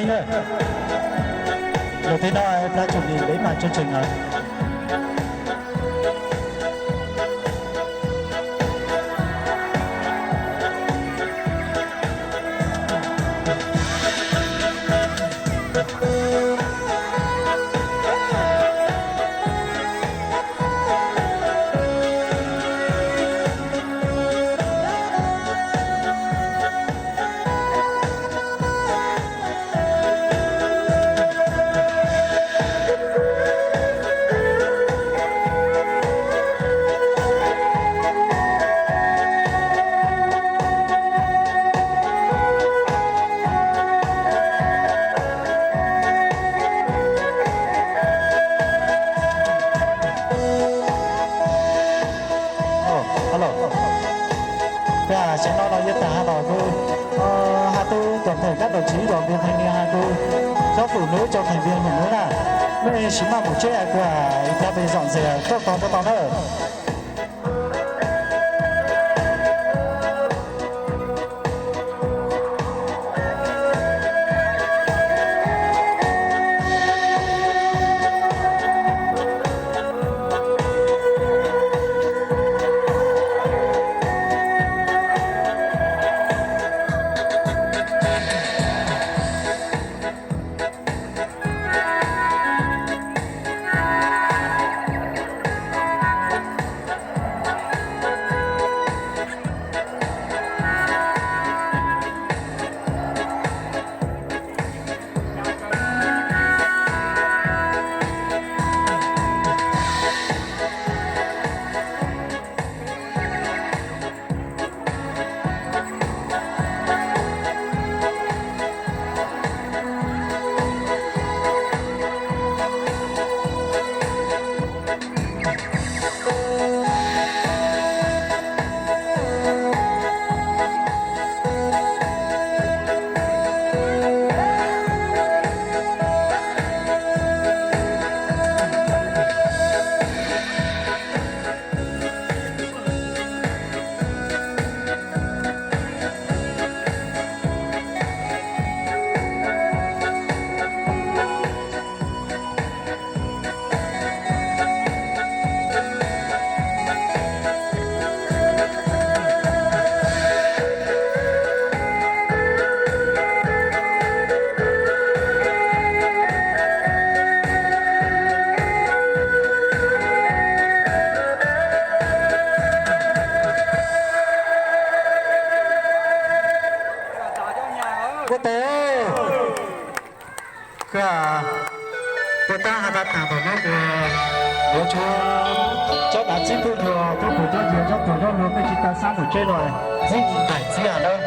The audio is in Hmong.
Lượt thi đấu, ta chuẩn bị để mà chương trình rồi. Alo, alo. Ces no no yog tag los kwv, hais rau toàn thể các đồng chí đoàn viên thanh niên hais rau cov phụ nữ, cov thành viên phụ nữ na, mej sim maj mus tseb hais kwv, ib pliag peb dọn dẹp tuaj tog tuaj tog na. Ua tes, kwv, puas tab has tas thaam thaum no kuas yuav tshuav cov dav txib phooj ywg, cov phooj ywg, cov tuam zog luag peb tsis tau xab mus tseb los txib daim txib hab lawm.